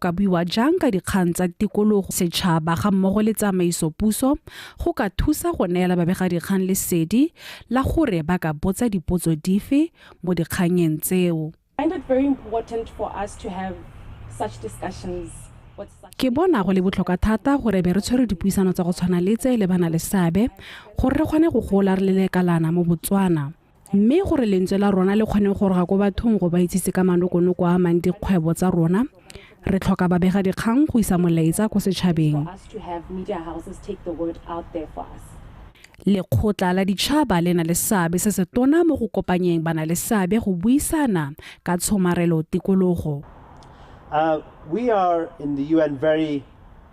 ka buiwa jang ka dikgang tsa tikologo, setšhaba ga mmogo le tsamaiso puso go ka thusa go neela babegadikgang lesedi la gore ba ka botsa dipotso dife mo dikgannyeng tseo. Find it very important for us to have such discussions with such Ke bona go le botlhokwa thata gore be re tshwere dipuisano tsa go tshwana le tse le bana le seabe gore re kgone go gola re le lekalana mo Botswana. Mme gore lentswe la rona le kgone go goroga ko bathong go ba itsise ka manokonoko a amang dikgwebo tsa rona, re tlhoka babegadikgang go isa molaetsa ko setšhabeng. for us to have media houses take the word out there for us. Lekgotla la ditšhaba le na le seabe se se tona mo go kopanyeng bana le seabe go buisana ka tshomarelo tikologo. We are in the UN very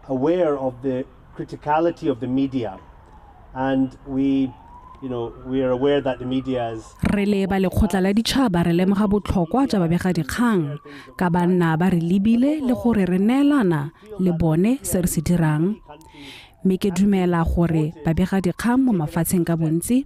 aware of the criticality of the media, and we are aware that the media is Re le ba lekgotla la ditšhaba re lemoga botlhokwa jwa babegadikgang ka ba nna ba re lebile le gore re neelana le bone se re se dirang. Mme ke dumela gore babegadikgang mo mafatsheng ka bontsi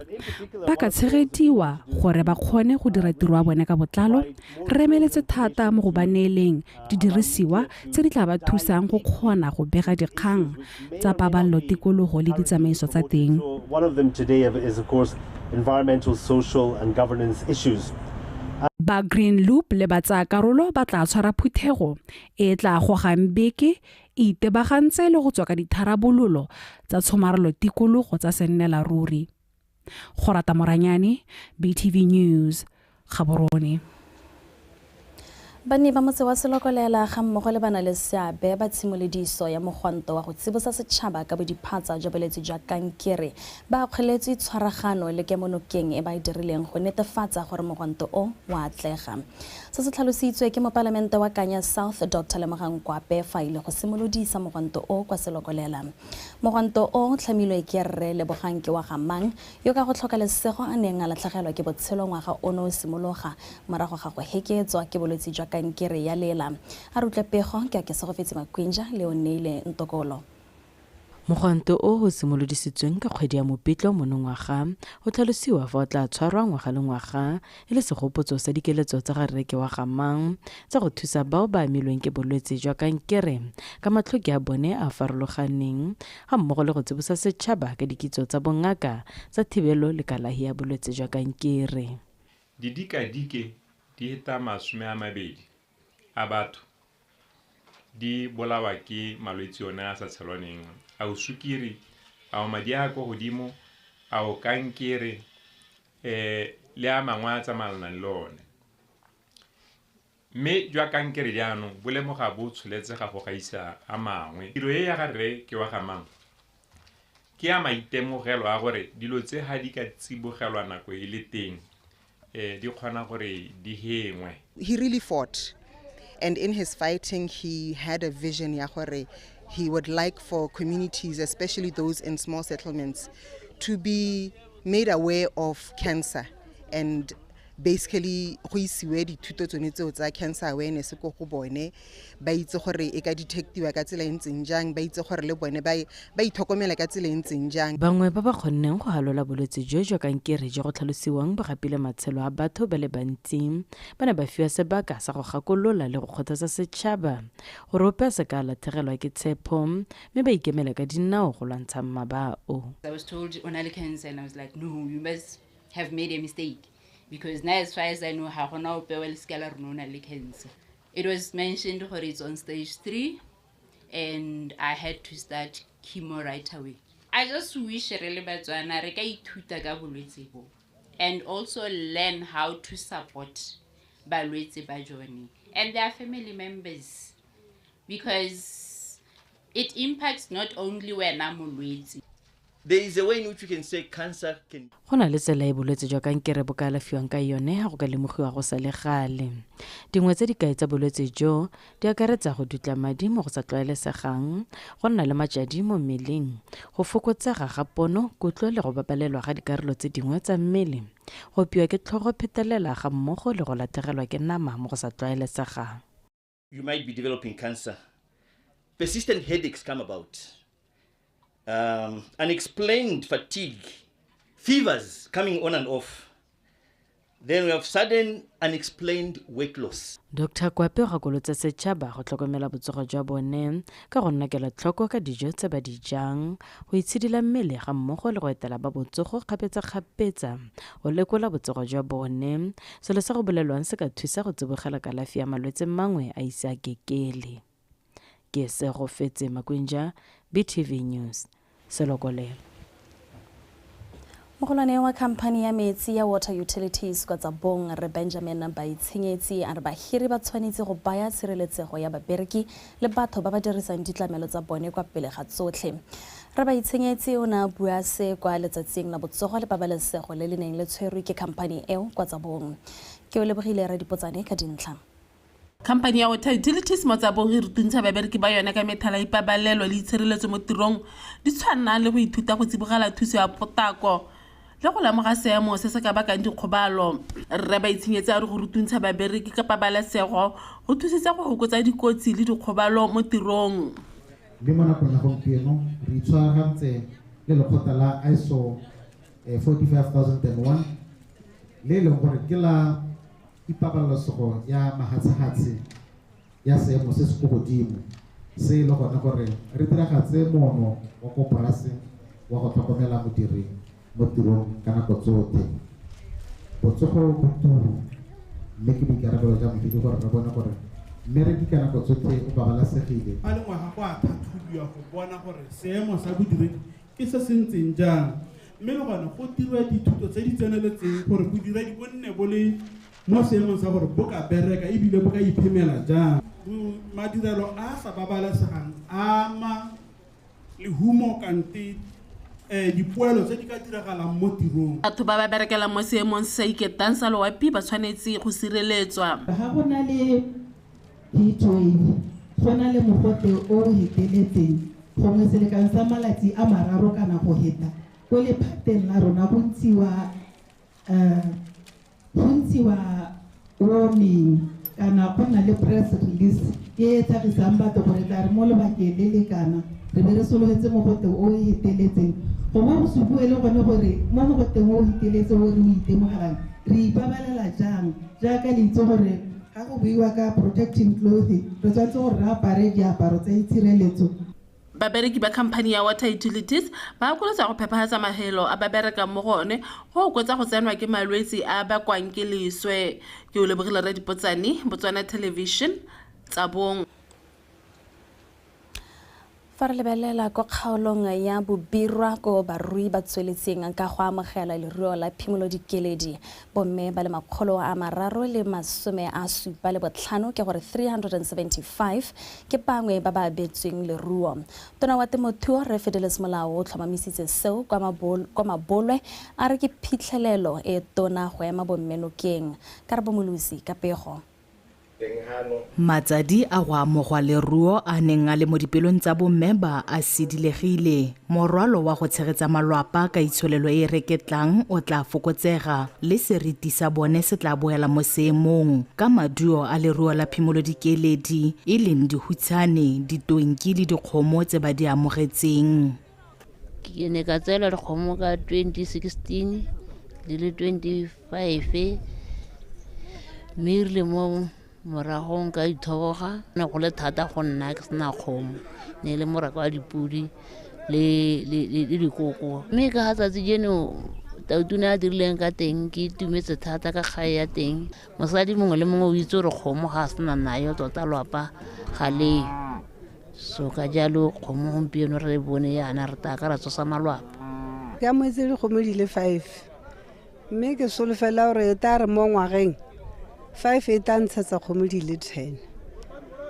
ba ka tshegediwa gore ba kgone go dira tiro ya bone ka botlalo. Re emeletse thata mo go ba neeleng didirisiwa tse di tla ba thusang go kgona go bega dikgang tsa pabalelo tikologo le ditsamaiso tsa teng. So one of them today is, of course, environmental, social, and governance issues. Ba Green Loop le batsayakarolo ba tla tshwara phuthego e e tla gogang beke e itebagantse le go tswa ka ditharabololo tsa tshomarelo tikologo tsa sennela ruri. Gorata Moranyane, BTV News, Gaborone. Banni ba motse wa Selokolela ga mmogo le bana le seabe ba tshimolediso ya mogwanto wa go tsibosa setšhaba ka bodiphatsa jwa bolwetse jwa kankere ba akgoletswe tshwaragano le kemonokeng e ba e dirileng go netefatsa gore mogwanto o wa atlega. Se se tlhalositswe ke mopalamente wa Kanye South Dr Lemogang Kwape fa ile go simolodisa mogwanto o kwa Selokolela. Mogwanto o tlhamilwe ke rre Lebogang ke wa Gamang yo ka go tlhoka lesego a neng a latlhegelwa ke botshelo ngwaga ono o simologa morago ga go heketswa ke bolwetse jwa kankere ya lela. A re utlwe pego ke a Kesegofetse Makwinja le o neile Ntokolo. Mogwanto o o simolodisitsweng ka kgwedi ya Mopitlo monongwaga o tlhalosiwa fa o tla tshwarwa ngwaga le ngwaga e le segopotso sa dikeletso tsa ga rre Kewagamang tsa go thusa bao ba amilweng ke bolwetse jwa kankere ka matlhoki a bone a a farologaneng ga mmogo le go tsibosa setšhaba ka dikitso tsa bongaka tsa thibelo le kalafi ya bolwetse jwa kankere. Didikadike di heta 20 a batho di bolawa ke malwetse one a sa tshelwaneng, a o sukiri, a o madi a ko godimo, a o kankere, le a mangwe a tsamaelanang le one. Mme jwa kankere jaanong bo lemoga bo tsholetsega go gaisa a mangwe. Tiro e ya ga rre Kewagamang ke ya maitemogelo a gore dilo tse ga di ka tsibogelwa nako e le teng, di kgona gore di hengwe. He really fought, and in his fighting he had a vision ya gore he would like for communities, especially those in small settlements, to be made aware of cancer and basically go isiwe dithuto tsone tseo tsa cancer awareness ko go bone, ba itse gore e ka detectiwa ka tsela e ntseng jang, ba itse gore le bone ba itlhokomela ka tsela e ntseng jang. Bangwe ba ba kgonneng go halola bolwetse jo jwa kankere jo go tlhalosiwang bo gapile matshelo a batho ba le bantsi ba ne ba fiwa sebaka sa go gakolola le go kgothatsa setšhaba gore ope a se ka latlhegelwa ke tshepo mme ba ikemele ka dinao go lwantsha mmaba o. I was told o na le cancer and I was like, no, you must have made a mistake. Because now, as far as I know, ha gona ope wa lesika la rona o na le cancer. It was mentioned gore it's on stage 3 and I had to start chemo right away. I just wish re le Batswana re ka ithuta ka bolwetse bo and also learn how to support balwetse ba jone and their family members, because it impacts not only wena molwetse. There is a way in which we can say cancer can Go na le tsela e bolwetse jwa kankere bo ka alafiwang ka yone ha go ka lemogiwa go sa le gale. Dingwe tse dikai tsa bolwetse jo di akaretsa go dutla madi mo go sa tlwaelesegang, go nna le matšadi mo mmeleng, go fokotsega ga pono, kutlo le go babalelwa ga dikarolo tse dingwe tsa mmele, go opiwa ke tlhogo phetelela ga mmogo le go latlhegelwa ke nama mo go sa tlwaelesegang. You might be developing cancer. Persistent headaches come about. Unexplained fatigue, fevers coming on and off. Then we have sudden unexplained weight loss. Dr. Kwape o gakolotse setšhaba go tlhokomela botsogo jwa bone ka go nna kelotlhoko ka dijo tse ba di jang, go itshidila mmele ga mmogo le go etela ba botsogo kgapetsa-kgapetsa go lekola botsogo jwa bone. Selo se go bolelwang se ka thusa go tsibogela kalafi ya malwetse mangwe a ise a kekele. Ke Segofetse Makwinja, BTV News, Selokolela. Mogolwane wa khamphani ya metsi ya Water Utilities kwa Tsabong re Benjamin Baitshenyetsi a re bahiri ba tshwanetse go baya tshireletsego ya babereki le batho ba ba dirisang ditlamelo tsa bone kwa pele ga tsotlhe. Re Baitshenyetsi o ne a bua se kwa letsatsing la botsogo le pabalesego le le neng le tshwerwe ke khamphani eo kwa Tsabong. Ke o lebogile Radipotsane ka dintlha. Khamphani ya Water Utilities mo Tsabong e rutuntsha babereki ba yone ka methala ya ipabalelo le itshireletso mo tirong di tshwana le go ithuta go tsibogela thuso ya potlako le go lemoga seemo se se ka bakang dikgobalo. Rre Baitshenyetsi a re go rutuntsha babereki ka pabalesego go thusitse go fokotsa dikotsi le dikgobalo mo tirong. Mme mo nakong ya gompieno re itshwaragantse le lekgotla la ISO 45001 le e leng gore ke la ipabalesego ya mahatshahatshe ya seemo se se ko godimo, se e le gone gore re diragatse moono wa koporase wa go tlhokomela modiri mo tirong ka nako tsotlhe. Botsogo bo turu, mme ke boikarabelo jwa modiri gore re bone gore mmereki ka nako tsotlhe o babalesegile. Fa le ngwaga go a tlhatlhobiwa go bona gore seemo sa bodiredi ke se se ntseng jang, mme le gone go dirwe dithuto tse di tseneletseng gore bodiredi bo nne bo le mo seemong sa gore bo ka bereka ebile bo ka iphemela jang. Madirelo a a sa babalesegang a ama lehumo kante dipoelo tse di ka diragalang mo tirong. Batho ba ba berekelang mo seemong se sa iketlang sa loapi ba tshwanetse go sireletswa. Ga go na le heat wave, go na le mogote o o feteletseng, gongwe selekano sa malatsi a mararo kana go heta, ko lephateng la rona go ntshiwa warning kana go nna le press release e e tlhagisang batho gore tla re mo lobakeng le le kana re be re sologetse mogote o o feteletseng. Go bo go supiwe le gone gore mo mogoteng o o feteletseng o re o itemogelang re ipabalela jang, jaaka le itse gore ga go buiwa ka protective clothing re tshwanetse gore re apare diaparo tsa itshireletso. Babereki ba khamphani ya Water Utilities ba akolotsa go phephafatsa mafelo a ba berekang mo go one go oketsa go tsenwa ke malwetse a bakwang ke leswe. Ke o lebogile Radipotsane, Botswana Television, Tsabong. Fa re lebelela ko kgaolong ya Bobirwa ko barui ba tsweletseng ka go amogela leruo la phimolo dikeledi, bomme ba le 375 ke gore 375 ke bangwe ba ba abetsweng leruo. Tona wa temothuo Rre Fidelis Molao o tlhomamisitse seo kwa Mabolwe a re ke phitlhelelo e tona go ema bomme nokeng. Karabo Molusi ka pego. Matsadi a go amogwa leruo a neng a le mo dipelong tsa bomme ba a sedilegile. Morwalo wa go tshegetsa malwapa ka itsholelo e reketlang o tla fokotsega le seriti sa bone se tla boela mo seemong ka maduo a leruo la phimolo dikeledi e leng dihutshane, ditonki le dikgomo tse ba di amogetseng. Ke ne ka tseela dikgomo ka 2016 le le 25 mme erile mo moragong ka ithoboga ne go le thata go nna ke sena kgomo, ne le morako wa dipudi le dikoko. Mme ka ga tsatsi jeno Tautona a dirileng ka teng ke itumetse thata ka kgae ya teng. Mosadi mongwe le mongwe o itse gore kgomo ga a sena nayo tota lwapa ga leo. So ka jalo kgomo gompieno re bone yana re tla ka ra tsosa malwapa. Ke amogetse dikgomo di le 5 mme ke solofela gore e tla re mo ngwageng 5 e tla ntshetsa kgomo di le 10.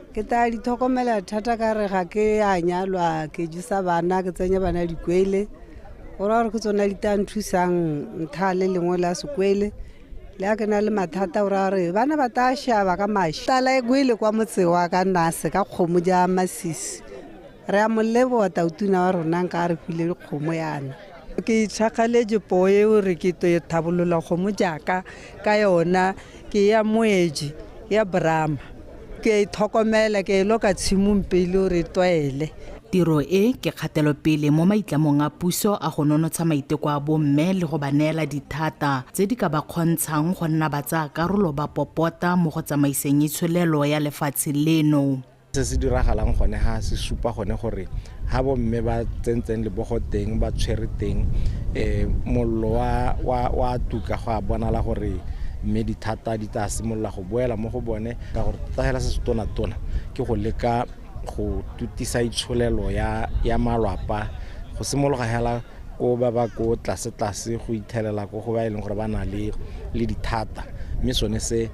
Ke tla di tlhokomela thata ka re ga ke a nyalwa, ke jesa bana, ke tsenya bana dikwele. Gore gore ke tsona di tla nthusang ntha le lengwe la sekwele. Le ha ke na le mathata gore re bana ba tla shaba ka mashi. Tala e kwele kwa motse wa ka nase ka kgomo ja masisi. Re a mo leboha Tautona wa rona nka re file dikgomo yana. Ke itshakgaletse poo eo re ke to thabolola kgomo jaaka ka yona ke ya moeji ya Brahma. Ke e tlhokomela ke e loka tshimong pele re tlwaele. Tiro e ke kgatelopele mo maitlamong a puso a go nonotsha maiteko a bomme le go ba neela dithata tse di ka ba kgontshang go nna batsayakarolo ba popota mo go tsamaiseng itsholelo ya lefatshe leno. Se se diragalang gone ga se supa gone gore ga bomme ba tsentseng lebogo teng ba tshwere teng mollo wa tuka, go a bonala gore mme dithata di tla simolola go boela mo go bone, ka gore tota fela se se tona-tona ke go leka go tutisa itsholelo ya malwapa, go simologa hela ko ba ba ko tlase-tlase go ithelela ko go ba e leng gore ba na le dithata. Mme sone se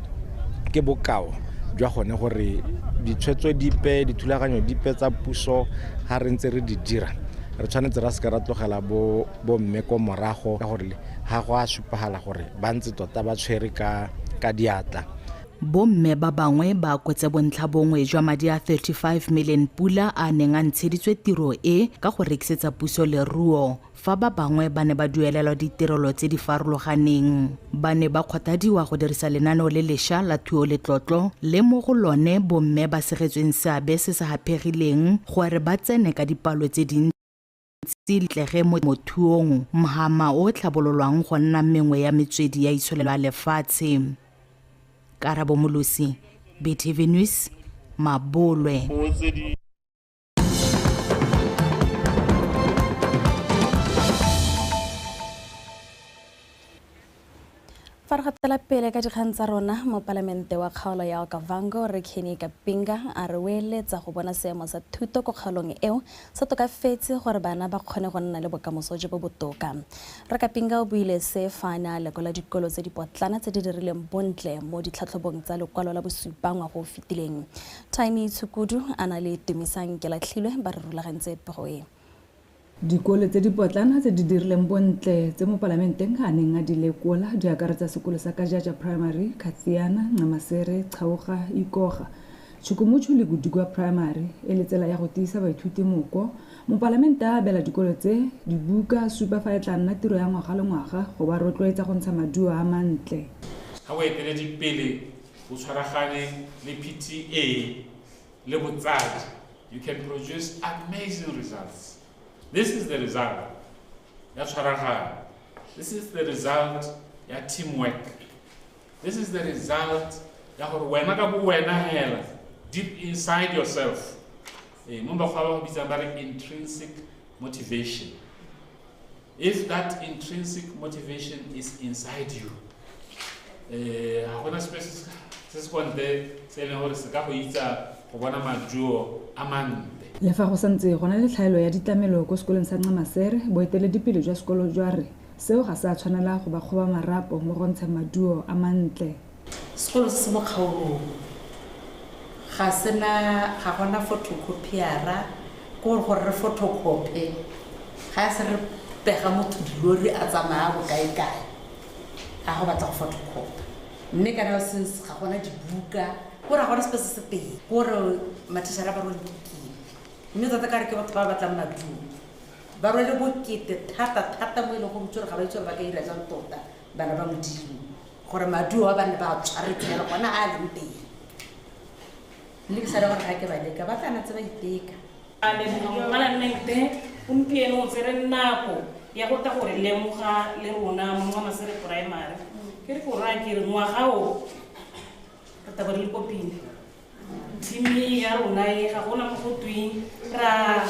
ke bokao jwa gone gore ditshwetso dipe, dithulaganyo dipe tsa puso ga re ntse re di dira, re tshwanetse ra seka ra tlogela bo mme ko morago, ka gore ga go a supagala gore ba ntse tota ba tshwere ka diatla. Bomme ba bangwe ba akotse bontlha bongwe jwa madi a 35 million pula a neng a ntsheditswe tiro e ka go rekisetsa puso leruo, fa ba bangwe ba ne ba duelelwa ditirelo tse di farologaneng. Ba ne ba kgothadiwa go dirisa lenaneo le lešwa la thuo letlotlo le mo go lone bomme ba segetsweng seabe se se haphegileng gore ba tsene ka dipalo tse dintsi letlege mo mothuong, mhama o tlhabololwang go nna mengwe ya metswedi ya itsholelo ya lefatshe. Karabo Molosi, BTV News, Mabolwe. Fa re gatela pele ka dikgang tsa rona, mopalamente wa kgaolo ya Okavango re Kenny Kapinga a re o eletsa go bona seemo sa thuto ko kgaolong eo se tokafetse gore bana ba kgone go nna le bokamoso jo bo botoka. Re Kapinga o buile se fa a ne a lekola dikolo tse dipotlana tse di dirileng bontle mo ditlhatlhobong tsa lekwalo la bosupa ngwaga o fetileng. Tiny Tshukudu a na le Tumisang Kelatlhilwe ba re rulagantse pego e. Dikolo tse dipotlana tse di dirileng bontle tse mo palamenteng a neng a di lekola di akaretsa sekolo sa Kajaja Primary, Khatsiana, Ncamasere, Chauga, Ikoga, Tshukumutshu le Gudugwa Primary e le tsela ya go tiisa baithuti moko. Mopalamente a abela dikolo tse dibuka supa fa e tla nna tiro ya ngwaga le ngwaga go ba rotloetsa go ntsha maduo a mantle. Ga o eteletse pele o tshwaragane le PTA le botsadi, you can produce amazing results. This is the result ya tshwaragano. This is the result ya teamwork. This is the result ya gore wena ka bo wena hela deep inside yourself. Mo ba go bitsang ba re intrinsic motivation. If that intrinsic motivation is inside you, ga gona sepe se se kontle se e leng gore se ka go itsa go bona maduo a mantle. Le fa go santse go na le tlhaelo ya ditlamelo ko sekolong sa Ncamasere, boeteledipele jwa sekolo jwa re seo ga se a tshwanela go ba kgoba marapo mo go ntsheng maduo a mantle. Sekolo se se mo kgaolong ga sena, ga gona photocopiera, ke gore re photocopy ga se re pega motho dilori a tsamaya bokae-kae a go batla go photocopy, mme kana since ga gona dibuka gore ga gona sepe se se teng, gore mathišara ba rwele bokete, mme tota ka re ke batho ba batlang maduo ba rwele bokete thata-thata mo e leng go botse gore ga ba itse gore ba ka ira jang tota bana ba Modimo gore maduo a ba ne ba tshwaretse fela gona a leng teng. Mme ke sa re gore ga ke ba leka ba tla nna tse ba iteka. A leboga mopalamente gompieno o tsere nako ya go tla gore lemoga le rona mo Ncamasere Primary. Ke re go raya ke re ngwaga o re tla bo re le ko pele. Team ya rona e ga gona mo go tweng ra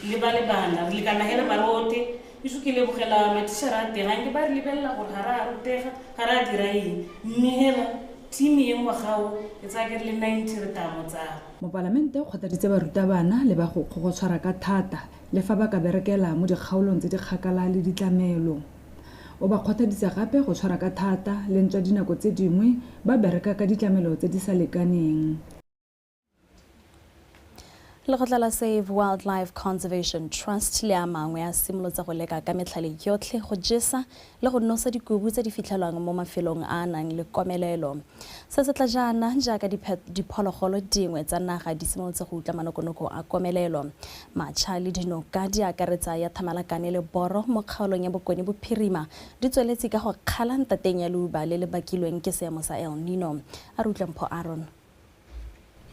lebalebana, re lekana hela ba rote. Iso ke lebogela mathišara a teng, ga nke ba re lebelela gore ga re a rutega, ga re a dira eng, mme hela team e ngwaga o e tsaya ke re le 90 re tla mo tsaya. Mopalamente o kgothaditse barutabana le bagokgo go tshwara ka thata le fa ba ka berekela mo dikgaolong tse di kgakala le ditlamelo. O ba kgothaditse gape go tshwara ka thata le ntswa dinako tse dingwe ba bereka ka ditlamelo tse di sa lekaneng. Lekgotla la Save Wildlife Conservation Trust le a mangwe a simolotse go leka ka metlhale yotlhe go jesa le go nosa dikubu tse di fitlhelwang mo mafelong a a nang le komelelo. Se se tla jaana jaaka diphologolo dingwe tsa naga di simolotse go utlwa manokonoko a komelelo. Matšha le dinoka di akaretsa ya Thamalakane le Boro mo kgaolong ya Bokone Bophirima di tsweletse ka go kgala ntateng ya leuba le le bakilweng ke seemo sa El Nino. A re utlwe Mpho Aaron.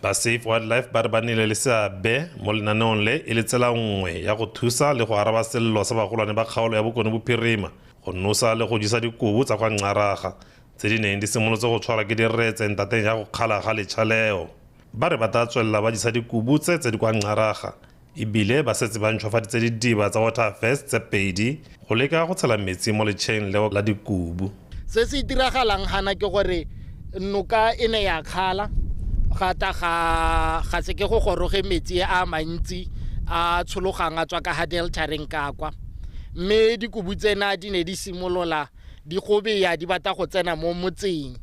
Ba Safe Wildlife ba re ba nnile le seabe mo lenaneong le e le tsela nngwe ya go thusa le go araba sello sa bagolwane ba kgaolo ya Bokone Bophirima go nosa le go jesa dikubu tsa kwa Nxaraga tse di neng di simolotse go tshwarwa ke diretse ntateng ya go kgala ga letšhaleo. Ba re ba tla tswelela ba jesa dikubu tse tse di kwa Nxaraga ebile ba setse ba ntšhwafaditse didiba tsa Water Affairs tse 2 go leka go tshela metsi mo letšheng leo la dikubu. Se se diragalang gana ke gore noka e ne ya kgala gata ga se ke go goroge metsi a mantsi a tshologang a tswa ka ha delta reng ka kwa, mme dikubu tsena di ne di simolola di gobeya di batla go tsena mo motseng.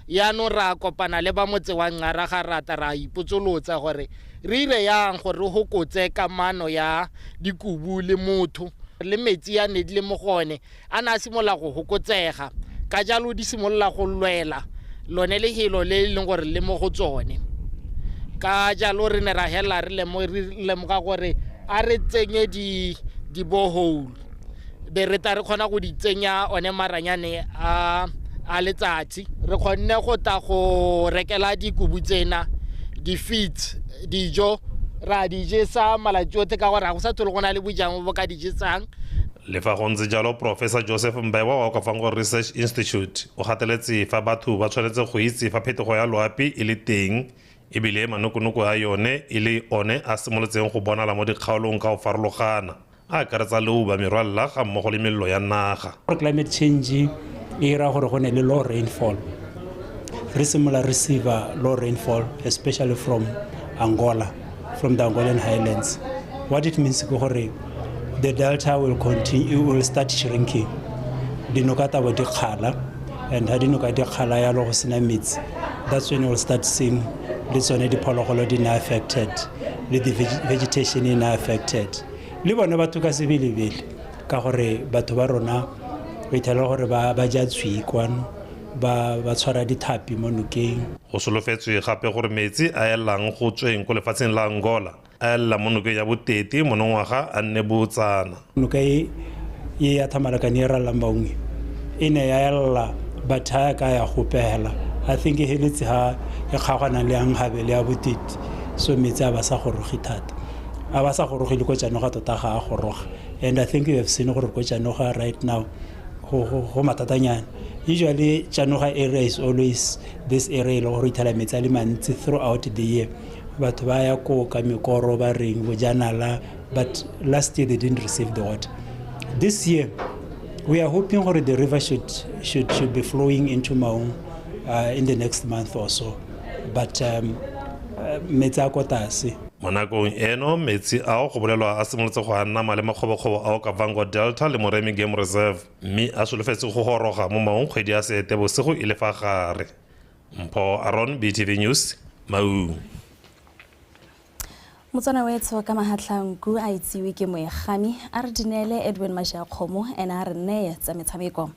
Yaanong ra kopana le ba motse wa Nxaraga rata ra ipotsolotsa gore re ire yang gore re hokotse kamano ya dikubu le motho le metsi a ne di le mo gone a ne a simolola go hokotsega, ka jalo di simolola go lwela lone lehelo le e leng gore le mo go tsone. Ka jalo re ne ra hela re lemoga gore a re tsenye di-borehole be re tla re kgona go di tsenya one maranyane a letsatsi. Re kgonne go tla go rekela dikubu tsena di-feeds, dijo ra di jesa malatsi otlhe ka gore ga go sa tlhole go na le bojang bo ka di jesang. Le fa go ntse jalo, Professor Joseph Mbaiwa wa Okavango Research Institute o gateletse fa batho ba tshwanetse go itse fa phetogo ya loapi e le teng ebile manokonoko a yone e le one a simolotseng go bonala mo dikgaolong ka go farologana, a akaretsa leuba, merwalela ga mmogo le mello ya naga. Climate change e ra gore go ne le low rainfall. Re simolola receive low rainfall, especially from Angola, from the Angolan highlands. What it means ke gore the delta will continue, will start shrinking. Dinoka tsa bo di kgala, and ha dinoka di kgala yalo go sena metsi, that's when we'll start seeing le tsone diphologolo di na affected, le the vegetation e na affected. Le bone batho ka sebelebele ka gore batho ba rona o ithela gore ba ja tswi kwano, ba tshwara dithapi mo nokeng. Go solofetswe gape gore metsi a elang go tsweng ko lefatsheng la Angola a ella mo nokeng ya Boteti monongwaga a nne botsana. Noka e ya Thamalakane e rallang Maunge e ne ya ella batho ya ka ya gopela. I think e heletse ha e kgaoganang le ya Nghabe le ya Boteti, so metsi a ba sa goroge thata, a ba sa goroge le ko Janoga tota ga a goroga. And I think you have seen gore ko Janoga right now go matatanyana. Usually Janoga area is always this area e le gore ithela metsi a le mantsi throughout the year. Batho ba ya ko ka mekoro ba reng bojanala, but last year they didn't receive the water. This year we are hoping gore the river should be flowing into Maung in the next month or so, but metsi a ko tlase. Mo nakong eno metsi ao go bolelwa a simolotse go a nama le makgobokgobo a Okavango Delta le Moremi Game Reserve, mme a solofetse go goroga mo Maung kgwedi ya Seetebosigo e le fa gare. Mpho Aron, BTV News, Maung. Motswana wetsho ka mahatlhanku a itsiwe ke moegami a re dinele Edwin Mashiakgomo ene a re neye tsa metshameko.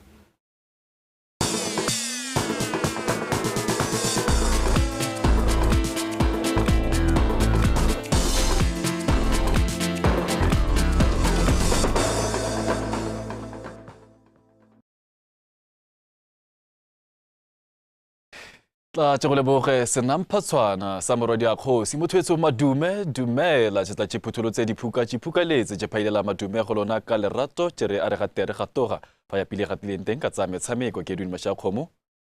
Tla tse go leboge senamphatshwana sa morwadi a kgosi motho madume dumela tse tla tšhiphutholotse diphuka tšhiphukaletse tše phailela madume go lona ka lerato tšere a re gatere gatoga fa ya pele gatileng teng ka tsa metshameko ke Edwin Mashiakgomo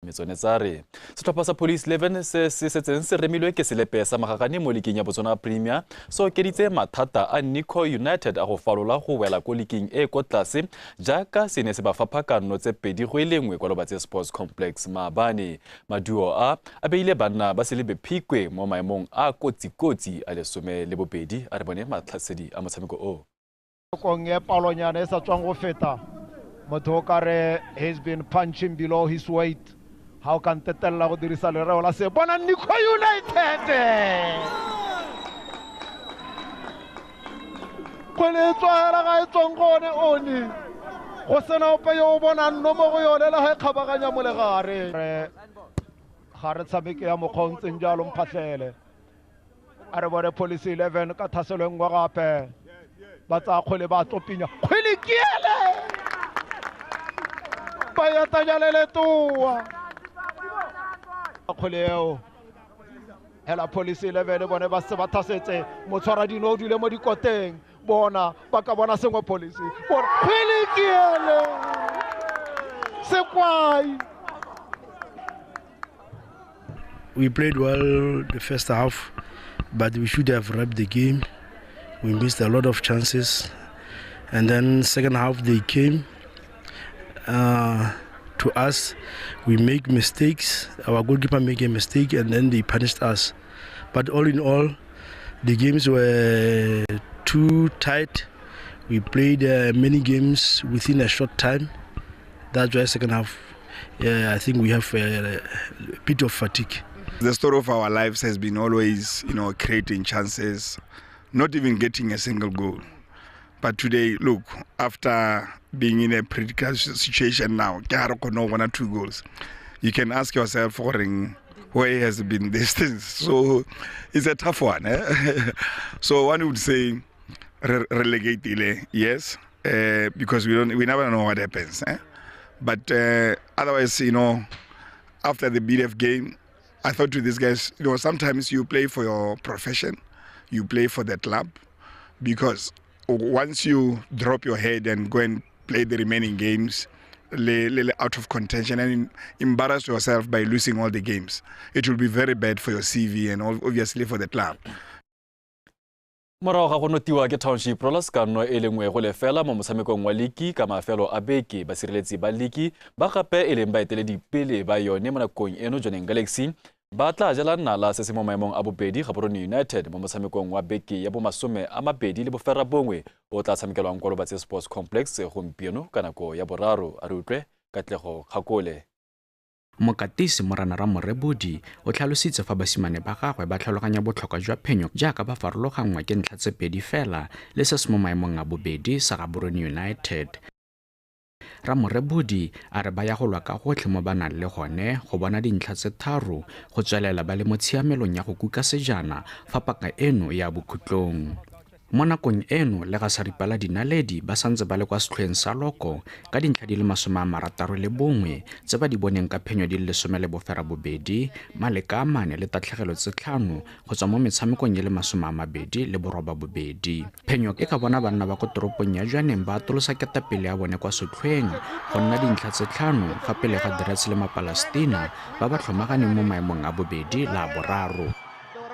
mme tsone tsa re setlhopha sa Police 11 se se setseng se remilwe ke selepe sa magagane mo liking ya Botswana Premier se okeditse mathata a Nico United a go falola go wela ko liking e ko tlase jaaka se ne se ba fapha ka nno tse 2-1 kwa Lobatse Sports Complex maabane. Maduo a beile banna ba Selebe Phikwe mo maemong a kotsi-kotsi a 12 a re bone matlhasedi a motshameko o. Kong e palonyana e sa tswang go feta motho o kare he's been punching below his weight. Ha o ka ntetella go dirisa lereo la se bona Nico United kgwele e tswela ga e tswang gone one go sena ope yo o bonang no mo go yone le ga e kgabaganya mo legare ga re tshameke ya mokgwa o ntseng jalo mphatlhele a re bone Police 11 ka thaselo e nngwe gape ba tsaya kgwele ba tlopinya kgwele kiele ba ya tanya le letoa kgwele eo Hela Police 11 bone ba se ba thasetse motshwaradino o dule mo dikoteng bona ba ka bona sengwe Police bona kgwele ke ele Sekwai. We played well the first half, but we should have wrapped the game. We missed a lot of chances. And then second half they came to us. We make mistakes. Our goalkeeper made a mistake and then they punished us. But all in all, the games were too tight. We played many games within a short time. That's why second half, I think we have a bit of fatigue. The story of our lives has been always, you know, creating chances, not even getting a single goal. But today, look, after being in a critical situation now, 1 or 2 goals, you can ask yourself, where has been this thing? So it's a tough one. Eh? So one would say relegate, yes, because we never know what happens. Eh? But otherwise, you know, after the BDF game, I thought to these guys, you know, sometimes you play for your profession, you play for the club, because once you drop your head and go and play the remaining games, out of contention and embarrass yourself by losing all the games, it will be very bad for your CV and obviously for the club. Morago ga go notiwa ke Township Rollers ka nno e le nngwe go lefela mo motshamekong wa liki ka mafelo a beke. Basireletsi ba liki ba gape e leng baeteledipele ba yone mo nakong eno Jwaneng Galaxy ba tla jela nala se se mo maemong a bobedi Gaborone United mo motshamekong wa beke ya bomasome a mabedi le boferabongwe o tla tshamekelwang kwa Lobatse Sports Complex gompieno ka nako ya 3. A re utlwe Katlego Kgakole. Mokatisi Morana Ramorebodi o tlhalositse fa basimane ba gagwe ba tlhaloganya botlhokwa jwa phenyo jaaka ba farologanngwa ke ntlha tse pedi fela le se se mo maemong a bobedi sa Gaborone United. Ramorebodi a re ba ya go lwa ka gotlhe mo ba nang le gone go bona dintlha tse 3 go tswelela ba le mo tshiamelong ya go kuka sejana fa paka eno ya bokhutlong. Mo nakong eno le ga Saripala Dinaledi ba santse ba le kwa setlhoeng sa loko ka dintlha di le 61 tse ba di boneng ka phenyo di le 18, maleka a 4 le tatlhegelo tse 5 go tswa mo metshamekong e le 28. Phenyo e ka bona banna ba ko toropong ya Jwaneng ba atolosa ketapele ya bone kwa setlhoeng go nna dintlha tse 5 fa pele ga Direts le Mapalestina ba ba tlhomaganeng mo maemong a bobedi la boraro.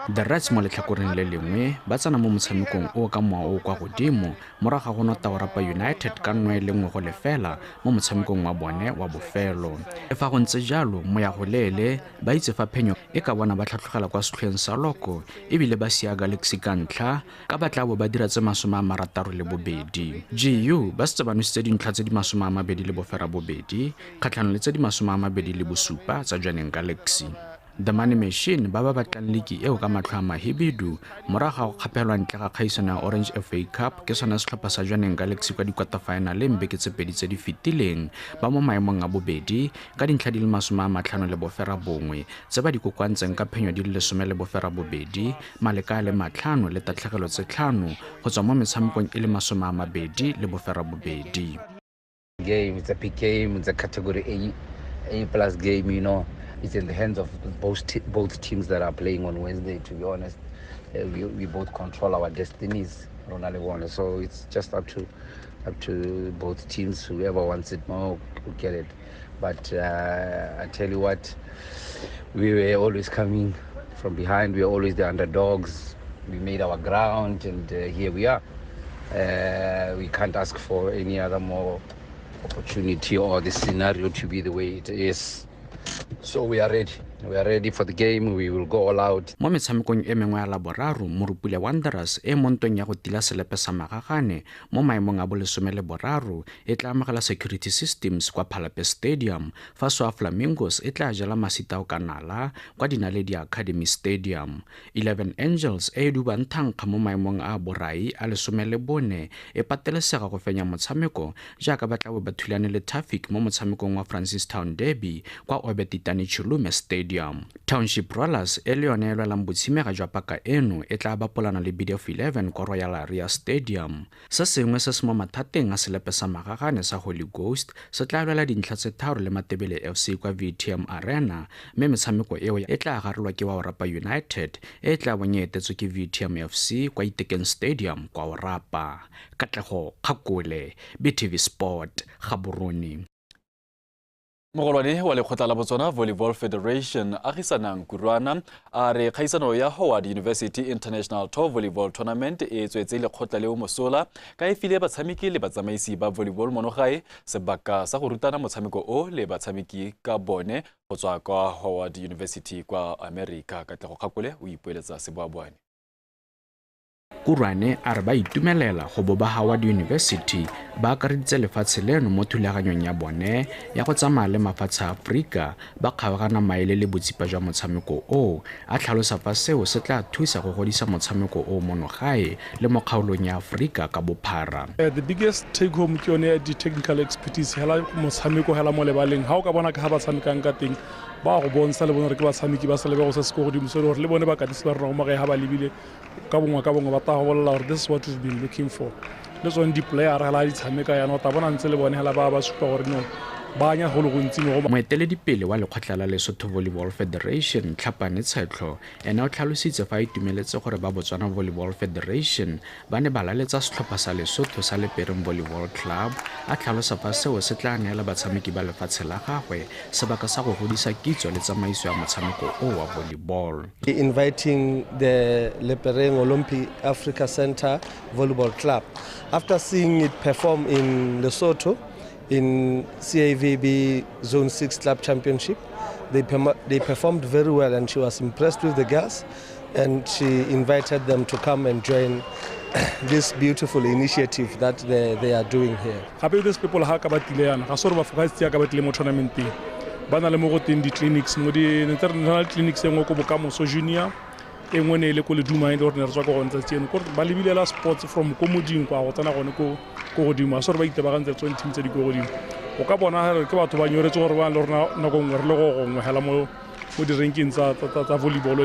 The Reds mo letlhakoreng le lengwe ba tsena mo motshamekong o ka mowa o kwa godimo morago ga go nota Orapa United ka 1-0 mo motshamekong wa bone wa bofelo. Le fa go ntse jalo mo ya go leele ba itse fa phenyo e ka bona ba tlhatlhogela kwa setlhoeng sa loko ebile ba sia Galaxy ka ntlha ka ba tla bo ba dira tse 62. GU ba setse ba nositse dintlha tse di 28 kgatlhanong le tse di 27 tsa Jwaneng Galaxy. The Money Machine ba ba batlang liki eo ka matlho a mahibidu morago ga go kgapelwa ntle ga kgaisano ya Orange FA Cup ke sone setlhopha sa Jwaneng Galaxy kwa di-quarter-finaleng beke tse 2 tse di fetileng ba mo maemong a bobedi ka dintlha di le 59 tse ba di kokoantseng ka phenyo di le 18, maleka a le 5 le tatlhegelo tse 5 go tswa mo metshamekong e le 28. Game, it's a big game, it's a category A plus game, you know. It's in the hands of both teams that are playing on Wednesday, to be honest. We both control our destinies, so it's just up to both teams. Whoever wants it more will get it. But I tell you what, we were always coming from behind. We were always the underdogs. We made our ground, and here we are. We can't ask for any other more opportunity or the scenario to be the way it is. So we are ready. We are ready for the game. We will go all out. Mo metshamekong e mengwe ya Laboraro, Morupule Wanderers e mo ntweng ya go tila selepe sa magagane mo maemong a bo 13 e tla amogela Security Systems kwa Phalape Stadium, fa Soa Flamingos e tla jela Masitao ka nala kwa Dinaledi Academy Stadium. 11 Angels e dubang thankga mo maemong a borai a 14 e patelesega go fenya motshameko jaaka ba tla bo ba thulane le Traffic mo motshamekong wa Francistown Derby kwa Obetitani Chulume Stadium. Stadium. Township Rollers e le yone e lwelang botshimega jwa paka eno e tla bapolana le BDF 11 kwa Royal Area Stadium. Se sengwe se se mo mathateng a selepe sa magagane sa Holy Ghost se tla lwela dintlha tse 3 le Matebele FC kwa VTM Arena, mme metshameko eo e tla garolwa ke wa Orapa United e tla bong e etetswe ke VTM FC kwa Itekeng Stadium kwa Orapa. Katlego Kgakole, BTV Sport, Gaborone. Mogolwane wa lekgotla la Botswana Volleyball Federation Agisanang Kurwana a re kgaisano ya Howard University International Tour Volleyball Tournament e tswetse lekgotla leo mosola ka e file batshameki le batsamaisi ba volleyball mono gae sebaka sa go rutana motshameko o le batshameki ka bone go tswa kwa Howard University kwa America. Katlego Kgakole o ipoeletsa seboaboane. Kurwane a re ba itumelela go bo ba Howard University ba akareditse lefatshe leno mo thulaganyong ya bone ya go tsamaya le mafatshe a Aforika ba kgaogana maele le botsipa jwa motshameko o, a tlhalosa fa seo se tla thusa go godisa motshameko o mono gae le mo kgaolong ya Aforika ka bophara. The biggest take home ke yone di technical expertise hela motshameko hela mo lebaleng, ha o ka bona ka ha ba tshamekang ka teng ba go bontsha le bone gore ke batshameki ba selebego se se ko godimo, se le gore le bone bakatisi ba rona go magae ha ba lebile ka bongwe ba tla go bolela gore this is what we've been looking for. Le tsone di-player hela di tshameka yana o tla bona ntse le bone hela ba ba supa gore no ba anya go le gontsi mo go. Moeteledipele wa lekgotla la Lesotho Volleyball Federation Tlhapane Tshetlho ene o tlhalositse fa a itumeletse gore ba Botswana Volleyball Federation ba ne ba laletsa setlhopha sa Lesotho sa Lepereng Volleyball Club, a tlhalosa fa seo se tla neela batshameki ba lefatshe la gagwe sebaka sa go godisa kitso le tsamaiso ya motshameko o wa volleyball. Inviting the Lepereng Olympic Africa Center Volleyball Club after seeing it perform in Lesotho in CAVB Zone 6 Club Championship. They performed very well and she was impressed with the girls and she invited them to come and join this beautiful initiative that they are doing here. Gape these people ha ka ba tile yana ga se gore ba focus ya ka ba tile mo tournamenteng, ba na le mo go teng di-clinics mo di-international clinics e nngwe ko Bokamoso Junior, e nngwe ne e le ko Leduma e le gore ne re tswa ko gone tsatsi eno, kore ba lebilela sports from ko modimo kwa go tsena gone ko godimo, ga se gore ba itebagantse tsone team tse di ko godimo. O ka bona ke batho ba nyoretse gore ba le rona nako nngwe re le go gongwe hela mo di-ranking tsa volleyball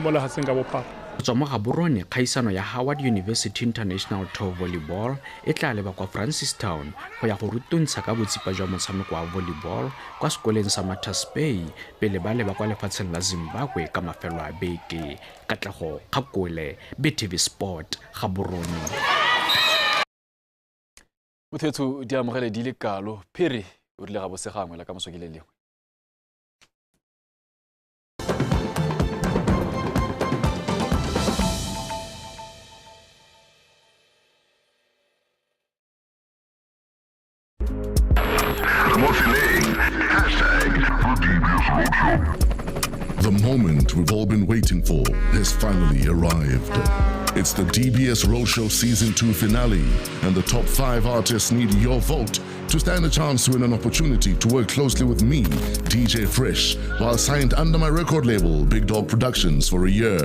mo lefatsheng ka bophara. Go tswa mo Gaborone, kgaisano ya Howard University International Tour Volleyball e tla leba kwa Francistown go ya go rutuntsha ka botsipa jwa motshameko wa volleyball kwa sekoleng sa Matters Bay pele ba leba kwa lefatsheng la Zimbabwe ka mafelo a beke. Katlego Kgakole, BTV Sport, Gaborone. Mothetso di amogele di le kalo phiri o rile ga bosegangwe la ka moso ke le lengwe. The moment we've all been waiting for has finally arrived. It's the DBS Roadshow Season 2 finale, and the top 5 artists need your vote to stand a chance to win an opportunity to work closely with me, DJ Fresh, while signed under my record label, Big Dog Productions, for a year.